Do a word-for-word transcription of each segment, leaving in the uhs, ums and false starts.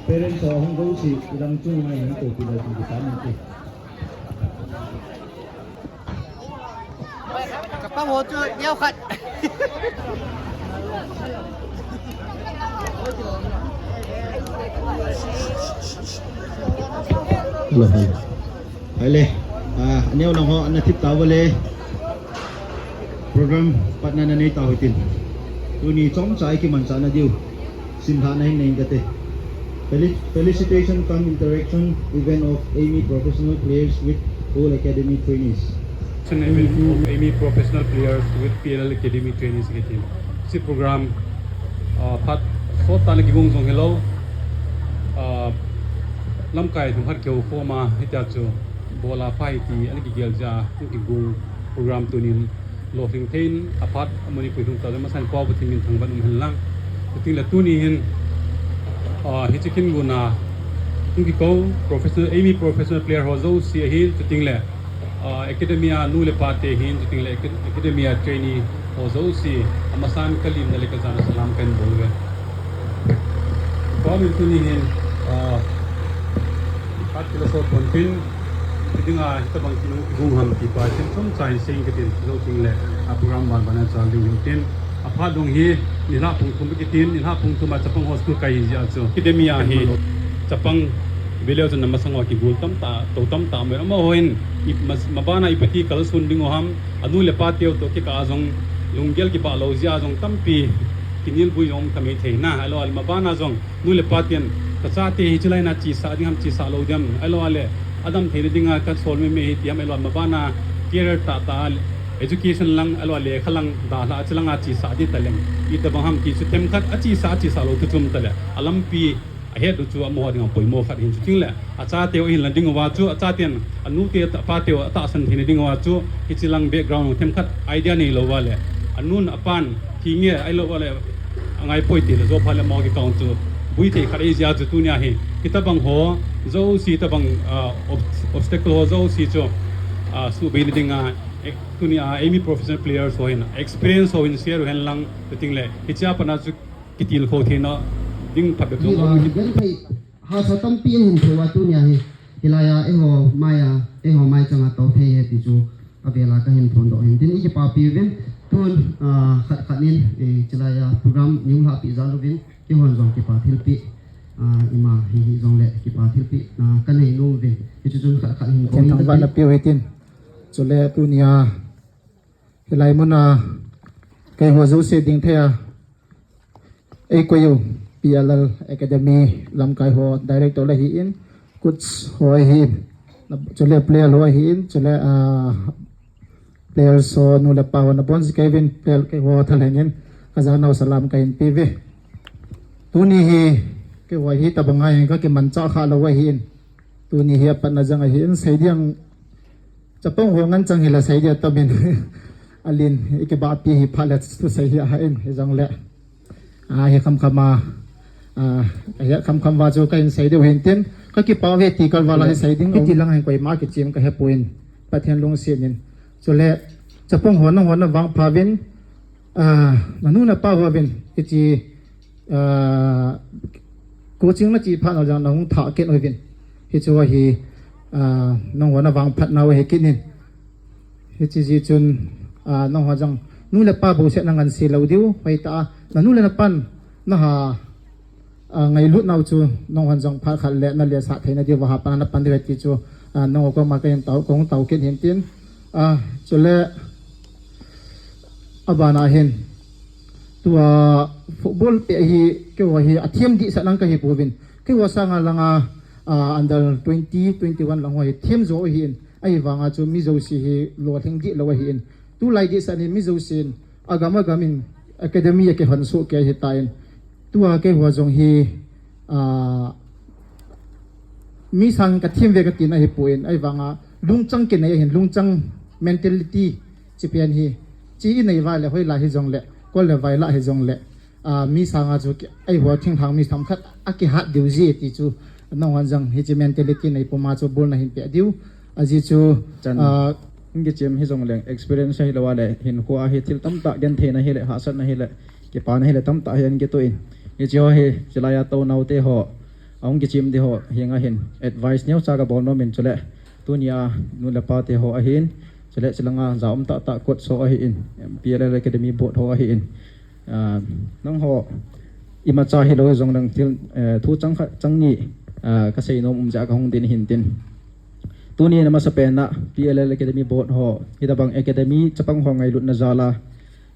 Parents ho hung go si ilang chung mai hung to pila si kita mati. Kapam ho chu diau khat. Hello, hello. Hai le. Ah, aneo lang ho, na thip tau le. Program patna na nei tau hitin. Tuni chomcha i kimanchahna diu. Simlhahna hin nei kate. Feli-, felicitation cum interaction event of A M E professional players with P L L Academy trainees. Event of A M E professional players with P L L Academy trainees kiti. Si program, ah, phat sot tah na kigong jong hilou. Ah, lamkai thum khat kihou khom a, hitia chu bola phai ti ana kigel jeh a, ana kigong program tunin lolhing thei in aphat a Manipur lhung tah le masan Pu Pathen min thangvah in um hen lang. Chuteng le tuni hin, ah, hiche kin guna, hung kikou professional, A M E professional player ho jouse ahin, chuteng le, ah, academy a nu le pa te hin, chuteng le acad-, academy a trainee ho jouse, amasan ka limna le ka jana salam kahin bol uve. Pu min tuni hin, ah, phat kila sot pon tin, Hiti dinga, hitabang kinung kigong ham ti pa, tin chomcha in sei inge katin, jou teng le, a program ban ban a chal ding hin tin. Aphat dong hi, nilhah pung thum kitin, nilhah pung thum a chapang ho school kai hi jeh a chu. Academy a hi, chapang veleu chun amasang uva kigol tamtah, tou tamtah mai. Amaho hin, i, mas, mabana ipi ti kalson ding u ham, anu le pa teu toh kikah a jong, lunggel kibah lou jeh a jong tampi, kinelbui jong um kha mai thei na, ahilou le mabana jong, nu le pa ten, ka chate hi chulai a chesah ding ham, chesah lou ding ham, ahilou le, adam theina dinga ka sol mei mei hi ti ham, ahilou le, mabana career tah tah, education lang, ahilou le, lekha lang, dalha a chulang a chesah ding taleng. Itabang ham ti chu themkhat, achesah, achesah lou thu chu um tale. Alampi, ahet u chu amaho dinga poimo khat hin chu teng le. Achate u ahin la ding uva chu, achaten, anu te, apa te u atahsan theina ding uva chu, hiche lang background themkhat idea neilou uva le. Anun apan, thenge, ahilou uva le, angaipoi ti le, jo phat le mo kikah chu, bui thei khat ahi jeh a chu tunia hi, hitabang ho, jouse tabang, ah, ob-, obstacle ho jouse chu, ah, suhbei na dinga, eh, tunia, A M E professional players ho hin, experience ho hin share u hen lang, chuteng le, hichea pat a chu, kitilkhou theina ding phabep jong um. Hi, ah, genthei hahsa tampi ahin thou a tunia hi. Hilai a eiho mai a, eiho mai chang a tou thei e ti chu avel a kahin phondoh hin tin i kipapi uvin. Tun, ah, khat khat in, eh, chulai a program neihin lhahpeh jal uvin, keihon jong kipa thilpeh, ah, ima hi hi jongle kipa thilpeh, ah, kanei nom uvin. Hichu chun khat khat hin Pathen thangvahna pe u hitin. Chule tunia Hilai mun a, keiho jouse ding thei a, eikoi u, P L L Academy lamkai ho, director le ahin, coach ho ahin, chule player ho ahin, chule, ah, players ho, nu le pa ho, nabonchauva kei uvin, player keiho thalheng in, ka jana u salam kahin pe uve. Tuni hi, keiho hitabang a hin, ka kimanchah kha lou ahin, tuni hi apatna jong ahin, sei ding Chapang ho ngen chang hi la sei dia tomin. Alin, i kibahpi hi phat le chu sei hi ahin, hijongle. Ah, hi khamkham a, ah, hi khamkham a chu kahin sei diu hin tin, ka kipah uve ti kalval a hi sei ding, hiti lang hin koima kichem ka hepon, Pathen lungset in. Chule, chapang ho nangho na vangpha uvin, ah, nanu napa ho uvin, hiti, ah, coaching na che phat nau jong nahung thah kit uvin. Hichu hi, ah, nangho na vangphat nau ahi kit in. Hiche jeh chun, ah, nangho jong nu le pa bouseh na nganse lou diu, hoitah a, nanu le napan, naha, ah, ngailut nau chu, nangho jong phat khat le, na lhasah theina diu, vaha pan na pan diu ahi ti chu, ah, nangho koma kahin tao, kahung tao kit hin tin. Ah, chule, abana hin, tua football pet hi, keiho hi, athem dehset lang kahi pouvin. Keiho sanga langa, ah, under twenty, twenty-one lang ho hi, them jo ahin. Ahivanga chu mi jouse hi, lolhing deh lou ahin. Tulai dehset in mi jousen, agam agam in, academy a kihon soh kei ahitan. Tua keiho jong hi, ah, mi sang ka them uve ka tina ahipon, ahivanga lungchang kinei ahin, lungchang mentality chi pen hi, chi inei uva le hoilai hijongle, kol le vai lah hijongle, ah, mi sanga chu ki, eiho thinglhang mi themkhat akihat diu ji ti chu, nangho jong hiche mentality nei puma chu bol nahin pe diu, ajeh chu, chan, ah, hung kichem hijongle, experience hilou a le, hinkho a hi thil tamtah gentheina hile, hahsatna hile, kipana hile tamtah hi ana kitoh in. Hiche ho hi, chulai a tou nau te ho, ahung kichem di ho henga hin advice neocha kabol nom in chule, tunia nu le pa te ho ahin, chule chilanga ja um tah tah coach ho ahin, P L L Academy board ho ahin, ah, nangho imacha hilou jong nang thil, eh, thu chang khat chang ni, ah, kasei nom um jeh a kahung din hin tin. Tuni na masapen a P L L Academy board ho, hitabang academy chapang ho ngailutna jal a,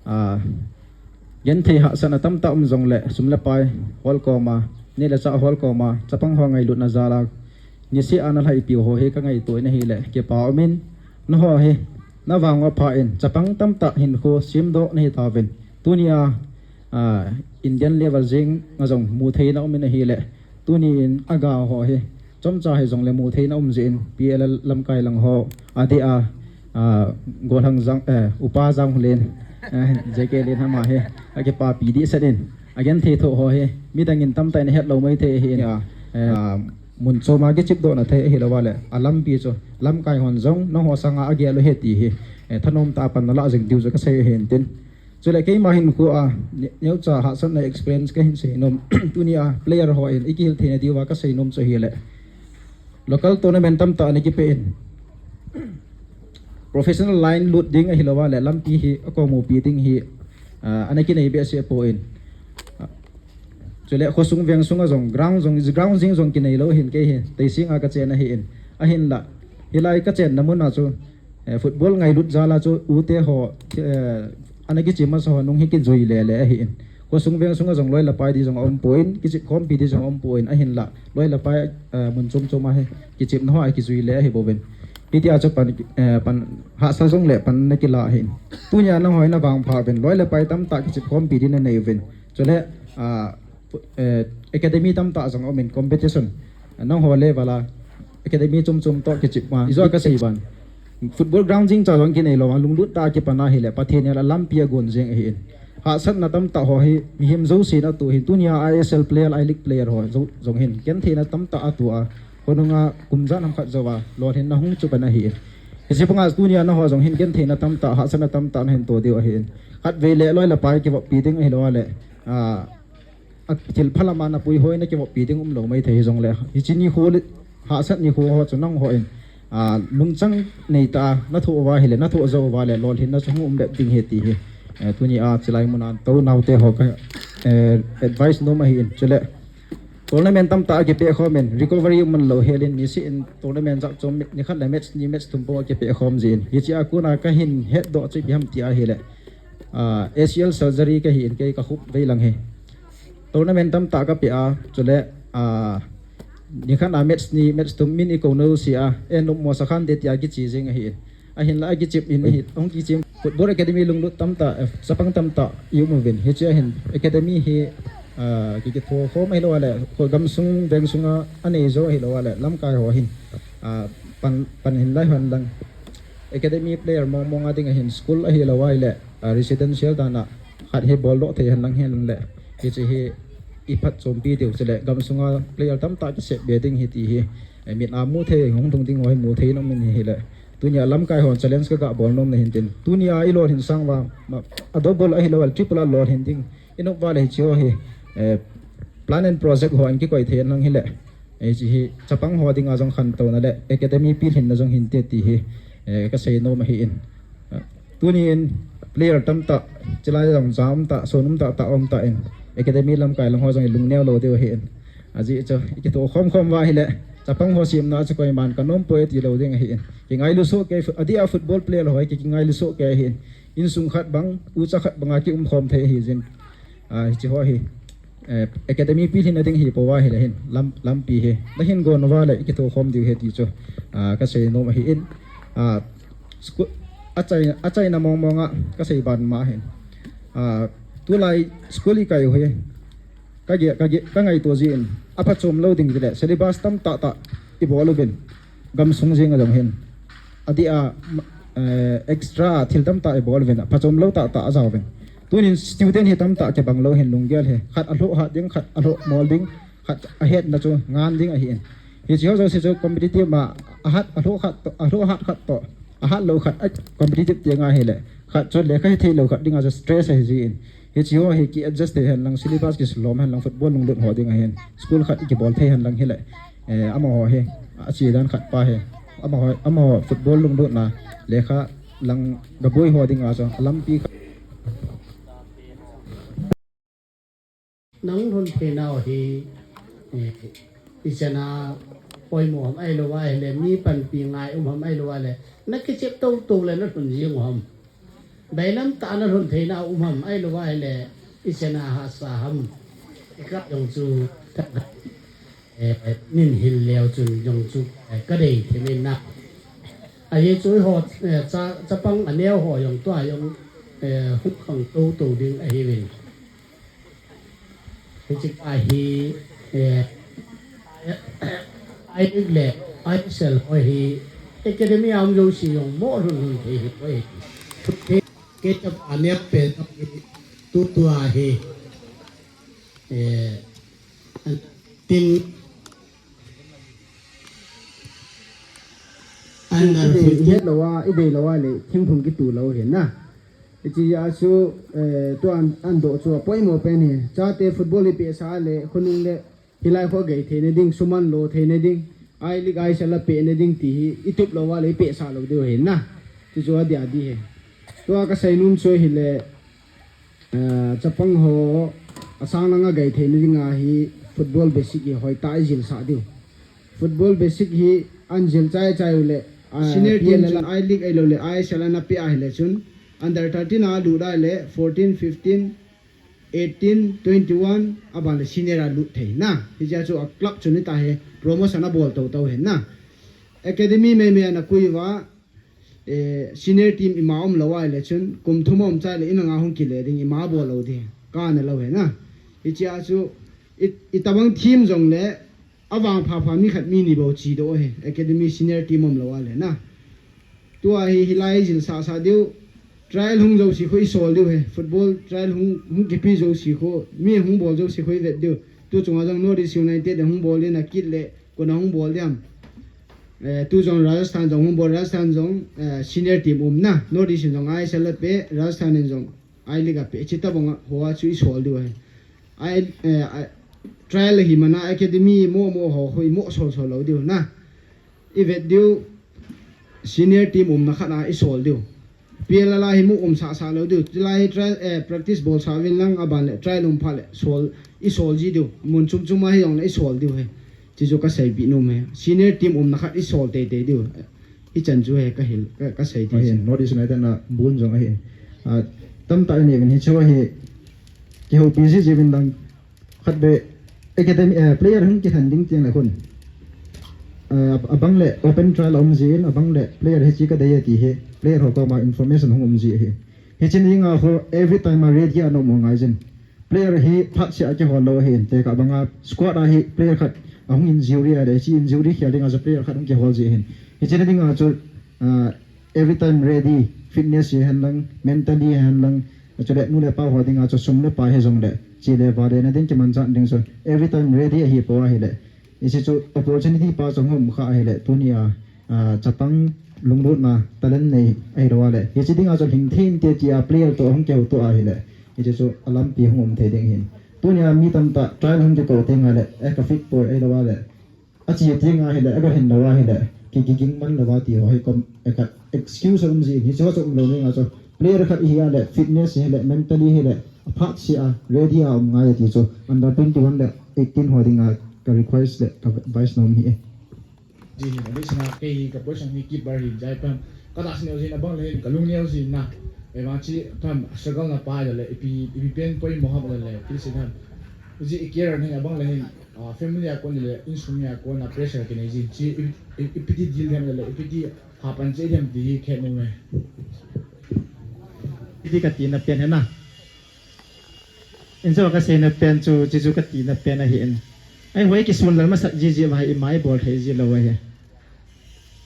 ah, genthei hahsatna tamtah um jongle, sum le pai holkoma, neh le chah holkoma, chapang ho ngailutna jal a, niseh a nalhaipi u ho hi kangaito in ahile, kipa um in, nangho hi, navang uva pha in, chapang tamtah hinkho semdoh nahi tauvin. Tunia, ah, Indian level jeng a jong mutheina um in ahile, tuni in aga ho hi, chomcha hijongle mutheina um jeh in, P L L lamkai lang ho, adeh a, ah, Golhang Jang, eh, Upa Janglen, eh, J K Len ama hi, akipapi dehset in, agenthei thoh ho hi, midang in tamtah in ahet lou maithei ahin, ah, eh, ah, mun chom a kichepdohna thei ahilou vale, alampi chu, lamkai hon jong, nangho sanga agel u ahi ti hi, eh, thanom tah a pan nalah jing diu chu kasei ahin tin. Chule keima hinkho a, ne-, neocha hahsatna experience kahin sei nom, tunia player ho in, ikihil theina diuva kasei nom chu ahile, local tournament tamtah ana kipe in, professional line lut ding ahilou vale, lampi hi akomupi ding hi, ah, ana kinei behseh poi. Ah, chule khosung vengsung a jong, ground jong, ground jing jong kinei lou hin kei hi, Teising a kachen ahin, ahinla, hilai kachenna mun a chu, eh, football ngailut jal a chu ute ho, eh, ana kichem masa ho nung hi kijui lele ahin. Khosung vengsung a jong loi le pai di jong aumpoi, kichep khompi di jong aumpoi, ahinla, loi le pai, eh, mun chom chom a hi, kichepna ho a kijui le ahi bouvin. Hitia chu pan, eh, pan hahsa jongle pan ana kila ahin. Tunia nangho hi navangpha uvin, loi le pai tamtah kichep khompi di nanei uvin. Chule, ah, eh, academy tamtah jong aumin competition. Nangho level a academy chom chom toh kichep ma. Ijou a kasei ban. Football ground jing cha jong kinei lou a, lunglut tah a kipan ahile, Pathen in alampi agon jeng ahin. Hahsatna tamtah ho hi, mihem jousen atoh hin, tunia I S L player, I-League player ho, jou, jong hin, gentheina tamtah atoh a, khonunga kum ijat ham khat jouva, lolhinna hung chu pan ahin. Hiche banga tunia nangho jong hin gentheina tamtah, hahsatna tamtah nahin toh diu ahin. Khatvei le loi le pai kivoppi ding ahilou vale, ah, a thil phalam a napui hoi na kivoppi ding umlou maithei hijongle, hiche nikho le, hahsat nikho ho chu nangho in, ah, lungchang neitah a nathoh uva ahile, nathoh jou uva le, lolhinna chu hung um bep ding ahi ti hi, eh, tunia chilai muna tou naote ho ka, eh, advice nom ahin, chule tournament tamtah akipe khomin, recovery um lou helin, niseh in tournament jat chom, nikhat le match ni match thum bou akipe khom jin. Hiche a kona kahin hetdoh chu ipi ham ti ahile, ah, A C L surgery kahin, kei kakhup veilang hi. Tournament tamtah kape a, chule, ah, nikhat a match ni, match thum min ikou nau si a, eh, nopmo sakhan te tia kiche jeng ahin. Ahinla akichep in ahi, ahung kichem. Football academy lunglut tamtah, eh, chapang tamtah i um uvin. Hiche ahin, academy hi, ah, ki, kithokhom ahilou vale, kho gamsung, vengsunga anei jou ahilou vale, lamkai ho hin, ah, pan, pan hin lai hon lang. Academy player mong mong a dinga hin school ahilou vale, ah, residential dan a khat hi boldoh thei hen lang hen le. Hiche hi iphatchompi diu chule gamsunga player tamtah kisep be ding ahi ti hi, eh, mit a muthei hung lhung ding ho hi muthei nom in ahile. Tunia lamkai hon challenge kaga bol nom na hin tin. Tunia ilolhin sang uva, ma, a double ahilou vale, triple a lolhin ding. Inop uva le hiche ho hi, eh, plan and project ho in kikoi thei hen lang hile. Hiche hi, chapang ho dinga jong khantouna le, academy pilhinna jong hinte ti hi, eh, kasei nom ahin. Ah, tunin player tamtah, chilai jong ja um tah, son um tah, tah um tah in, academy lamkai lang ho jong ilungneo lou diu ahin. Ajeh chu, ikithokhom khom uva ahile, chapang ho semna chu koiman kanom poi tilou ding ahin. Kingailu soh kei, adeh a football player ho hi ki, kingailu soh kei ahin. Insung khat bang, ucha khat banga kium khom thei ahi jin. Ah, hiche ho hi, eh, academy pilhinna ding hi pouva ahile hin, lam, lampi hi. Nahin gon uva le, ikithokhom diu ahi ti chu, ah, kasei nom ahin. Ah, school, achaina, achaina mong mong a, kasei ban ma hin. Ah, tulai school ikai u hi, kage, kage, kangaito jin, aphachom lou ding tile, syllabus tamtah tah, ibol uvin. Gamsung jeng a jong hin. Adeh a, eh, extra thil tamtah ibol uvin, phachom lou tah tah ajao uvin. Tunin student hi tamtah kibang lou hin lunggel hi. Khat alhoh hat ding, khat alhoh mol ding, khat ahetna chu ngan ding ahin. Hiche ho jouse chu competitive ma, ahat, alhoh khat toh, alhoh hat khat toh, ahat lou khat, ai, competitive ti ngai ahile. Khat chu lekha hethei lou khat dinga chu stress ahi jin. Hiche ho hi ki adjust thei hen lang, syllabus kisilom hen lang, football lunglut ho ding ahin. School khat kibol thei hen lang hile. Eh, amaho hi, ache dan khat pa hi. Amaho, amaho football lunglutna, lekha lang gaboi ho dinga chu, lampi khat. Nang lhun theinau hi, eh, ichana poimo ham ahilou ahile, mi panpi ngai um ham ahilou ahile, na kichep tou tou le na lhun jing u ham. Bailam tah a na lhun theina um ham, ahilou ahile, ichana hahsa ham. Ikap jong chu, eh, nin hil leu chun jong chu, eh, ka dei thei in na. Ahi chu ho, eh, cha, chapang aneo ho jong tua jong, eh, hung khang tou tou ding ahiuvin. Hiche pa hi, eh, I-League le I S L ho hi academy a um jouse jong mo lhun lhun thei hi poi. Kei chapa neo pen tu tua hi, eh, tin under fifteen. Idei lou a, idei lou a le, thingphung kitu lou hi na. Hiche a chu, eh, tua an, an doh chu apoimo pen hi. Chate football hi pehsa le, khonung le, hilai kho gei theina ding, suman lo theina ding, I-League I S L a pehna ding ti hi, itup lou a le, ipehsa lou diu hi na. Chu chu adia di hi. Tua kasei nom chu hile, eh, chapang ho, asang langa gei theina dinga hi, football basic hi hoitah a ijilsah diu. Football basic hi an jil chai chai u le, ah, senior team chun I-League ahilou le I S L ana pe ahile chun under thirteen a lut ahile fourteen, fifteen, eighteen, twenty-one, aban le senior a lut thei na. Hiche a chu a club chun hita hi promotion abol tou tou hen na. Academy mei mei ana kui uva, eh, senior team ima um lou ahile chun, kum thum um chai le in anga hung kile ding, ima bol lou ding, kana lou hi na. Hiche a chu, i, itobang team jong le, avang pha pha mi khat mi ni bou chi doh hi, academy senior team um lou ahile na. Tua hi, hilai jilsah sah diu, trial hung jouse khu isol diu hi, football trial hung, hung kipe jouse khu, mi hung bol jouse khu ivet diu. Tu chunga jong North East United hung bol in akit le, kona hung bol diam. Eh, tu jong Rajasthan jong hung bol, Rajasthan jong, eh, senior team um na. North East in jong I S L a pe, Rajasthan in jong I-League a pe. Hiche tobang a ho a chu isol diu ahi. I, eh, I, trial ahi mana academy mo mo ho, ho imo sol sol lou diu na. Ivet diu, senior team umna khat a isol diu. P L L a hi mo um sah sah lou diu. Chulai hi trial, eh, practice bol sah uvin lang aban le trial um phat le sol, isol ji diu. Mun chom chom a hi jong le isol diu hi. Hiche chu kasei bit nom hi. Senior team umna khat isol tei tei diu. Hichan chu hi kahil, ka, kasei ti. Ahin, North East United na bun jong ahi. Ah, tamtah in even hiche hi kihoupi ji ji uvin lang khat be academy, eh, player hung kithan ding tiang le khun. Eh, abang le open trial um jin, abang le player hiche ka dei ti hi, player ho koma information hung um ji ahi. Hiche dinga khu every time a ready a na um ngai jin. Player hi phat seh a kihol lou ahin, tekah banga squad a hi player khat ahung injury a le, hiche injury khel dinga chu player khat hung kihol ji ahin. Hiche dinga chu, ah, every time ready, fitness hi hen lang, mentally hi hen lang, chule nu le pa ho dinga chu sum le pai hi jong le, che le vale na ding kimanchah ding chu every time ready ahi pou ahile. Hiche chu opportunity pa chu hung um kha ahile, tunia, ah, chapang lunglutna talent nei ahilou a le. Hiche dinga chu lhing thei inte tia player toh hung kihouto ahile. Hiche chu alampi hung um thei ding ahin. Tunia mi tamtah trial hung kikou teng ahile, eh, ka fit poi ahilou a le. Ache teng ahile, aga hin lou ahile. Ki, kiging man lou a ti ho hi kom, eh, ka excuse um ji, hiche ho chu um lou ding a chu. Player khat ihi a le, fitness hi le, mentally hi le, aphat seh a, ready a um ngai ti chu. Under twenty-one le eighteen ho dinga ka request le ka advice nom hi e. Ji hin, abisanga kei hi ka position hi keeper hin jai pam. Ka dah sin jin abang le hin, ka lung neo jin na. Evang chi pam struggle na pa le, ipi, ipi pen poimo ham le, ipi sin ham. Ji i care hin abang le hin, ah, family a kon le, insung a kon a pressure kinei jin. Chi i, i, ipi ti deal ham le, ipi ti hapan che ham ti hi khet nom e. Ipi ti ka tina pen hi na. Injo ka seina pen chu, chuchu ka tina pen ahi in. Ahi hoi kisun lal masat jiji ma hi i mai bol thei ji lou ahi.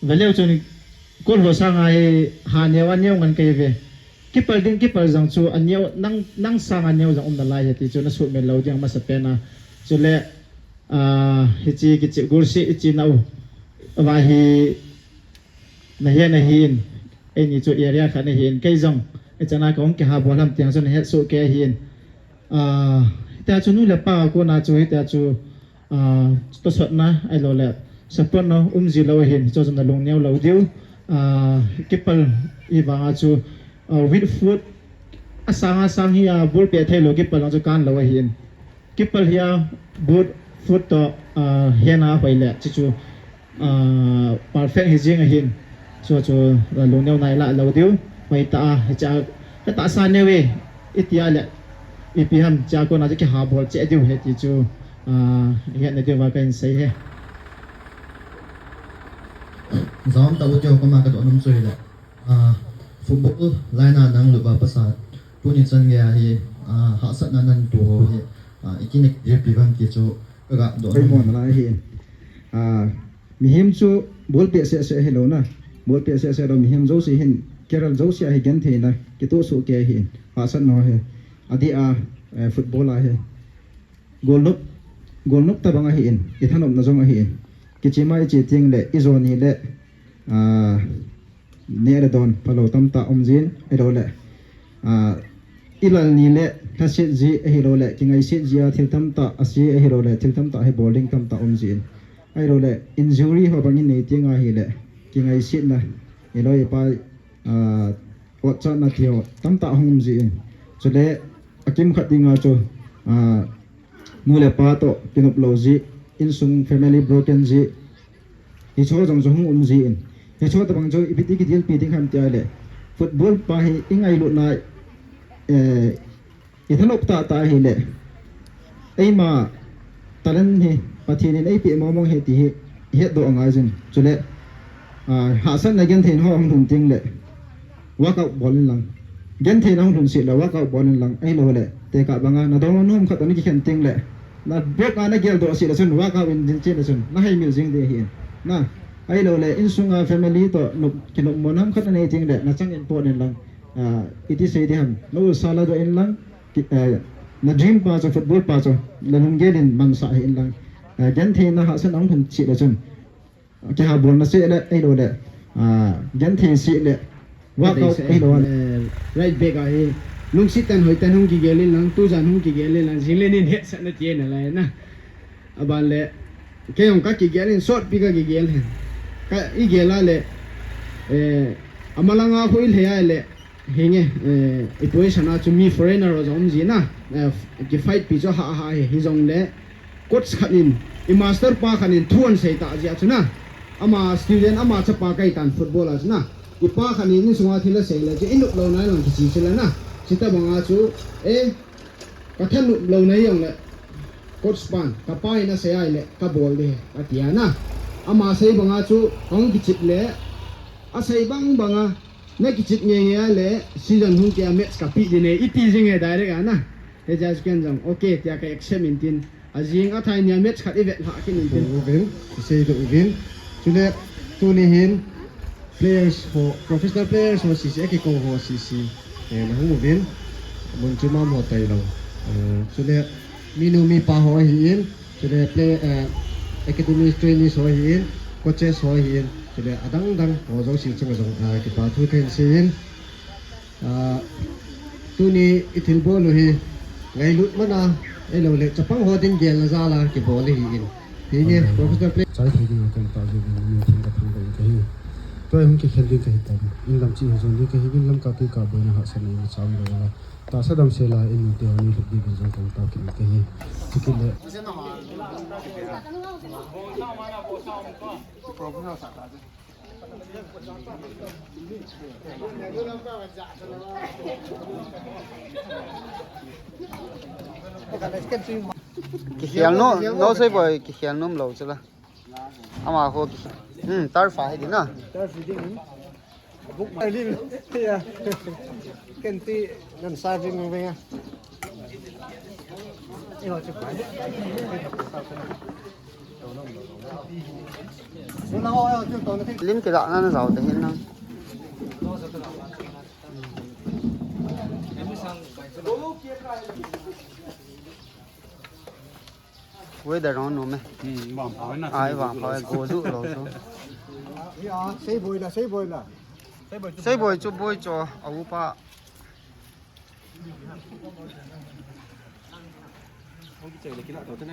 Valeu chun kol ho sanga hi ha neo a neo ngan kei ve. Keeper ding keeper jong chu a neo nang, nang sanga neo jong um nalai ahi ti chu na sumil lou ding masa pen a. Chule, ah, hiche kiche gursi ichi nau. Ava hi Na hian ahin, eini chu area khat ahin, kei jong, ichan a ka hung kiha bol ham tiang chu na het soh kei ahin. Ah, hitia chu nu le pa kona chu hitia chu, ah, tosotna ahilou le support na um ji lou ahin, hichu chu na lungneo lou diu. Ah, kipal hi vanga chu, ah, with foot asang asang hi, ah, ball pe thei lou kipal vang chu kan lou ahin. Kipal hi a boot foot toh, ah, hena hoi le, chuchu, ah, perfect hi jing ahin. Chuchu, ah, lungneo nai la lou diu. Hoi ta a, hicha, ka tahsa neo e, iti a le, ipi ham, cha kona chu kiha bol cheh diu ahi ti chu, ah, hetna diuva kahin sei e. Jam ta u tio koma ka doh nom chu hile. Ah, football line a nang lut uva pasal, tuni chan geiya hi, ah, hahsatna nan toh ho hi, ah, i kinek dir pi uvam ti chu ka ga doh nom e. Poimo nalai ahi. Ah, mihem chu ball peh seh seh hilou na. Ball peh seh seh lou, mihem jouse hin, career jouse a hi gentheina kitoh soh kei ahin. Hahsatna ho hi. Adeh a, eh, football a hi. Golnop, golnop tabang ahin, i thanopna jong ahin. Kichema i che teng le, i jo ni le, ah, neh le don phalou tamtah um jin, ahilou le, ah, i lal ni le, lhaset ji, ahilou le, kingaiset ji a thil tamtah, ase, ahilou le, thil tamtah hi bol ding tamtah um jin. Ahilou le, injury ho bang i nei teng ahile, kingaisetna, i loi i pai, ah, otchatna ti ho tamtah hung um jin. Chule, akimkhat dinga chu, ah, nu le pa toh kinop lou ji, insung family broken ji, hicho jong chu hung um jin. Hicho tabang chu ipi ti kidel pi ding ham tia le, football pa hi i ngailut na, eh, i thanop tahtah ahile, eima talent hi Pathen in eipeh mong mong ahi ti hi i hetdoh angai jin. Chule, ah, hahsatna gentheina ho hung lhun teng le, workout bol in lang. Gentheina hung lhun seh le workout bol in lang. Ahilou le, tekah banga na dong nom khat na kikhen teng le, na bep a na geldoh seh le chun, workout in jing chen le chun, na haimil jing ding ahin. Na, ahilou le, insung a family toh, nop, kinopmo nam khat na nei teng le, na chang in pot in lang. Ah, iti sei ding ham, na u sa ladoh in lang, ki, eh, na dream pa chu, football pa chu, la lunggel in mansah hih in lang. Eh, gentheina hahsatna hung lhun seh le chun, kiha bolna seh le, ahilou le, ah, genthei seh le, workout ahilou le. Eh, right back a hi, lungset tah in hoi tah in hung kigel in lang, tujan hung kigel in lang, jing le nin hetsahna ti nalai na. Aban le, kei jong ka kigel in, sotpi ka kigel hen. Ka i gel a le, eh, amalanga khu i lhei a le, hinge, eh, i position a chu mi foreigner ho jong um ji na, eh, ki fight pi chu ha ha hi, hijong le, coach khat in, i master pa khat in thu ahin sei tah jeh a chu na, ama student, ama chapa kahi tan football a chu na, i pa khat in insunga thil asei le chu, i nop lou nai lang kichi chu le na, chuti banga chu, eh, ka thanop lou na hi jong le, coach pan, ka pa in asei a le, ka bol ding ahi, ati a na. Ama sei banga chu, ka hung kichep le, asei bang banga, na kichep nge nge a le, season hung kei a match ka pe ding e, i ti jing e direct a na. Hijeh a chu ken jong, okay, tia ka accept in tin. Ajing athai nia match khat i vet lha kit in tin. Uvin, i sei doh uvin. Chule, tuni hin, players ho, professional players ho sisi, a kikou ho sisi, eh, na hung uvin, mun chu mama ho tailou. Eh, chule, minu mipa ho ahin, chule play, eh, academy trainees ho ahin, coaches ho ahin, chule adang dang ho jouse chunga jong, eh, kipa thu kahin sei in. Ah, tuni i thilbol u hi ngailut mana, ahilou le, chapang ho ding gelna jal a kibol ahin. Hinge, professional play. Chai thei ding a kon ta jo ding, mi thing ka thang ding ka hi. Tua hung kikhen ding ka hi tan. In lam chi hi jon ding ka hi, in lam ka ti ka boina hahsatna in chang lo la. Tahsa damsel a in mun te ho ni lut ding in jong kon ta kit ka hi. Chukit le. Kikhel nom, no Seiboi, kikhel nom lou chu la. Ama ho ki, hmm, turf a hi ding na. Turf hi ding. Buk mai lim. Ya. Ken ti nan sa ving ving a. Lim kila na na jao te hin na. Weather ron no me. Hmm, vang pha na. Ai, vang pha, go ju lo chu. Ya, Seiboi la, Seiboi la. Seiboi chu boi cho, a upa. Hung kichai le kilah tau te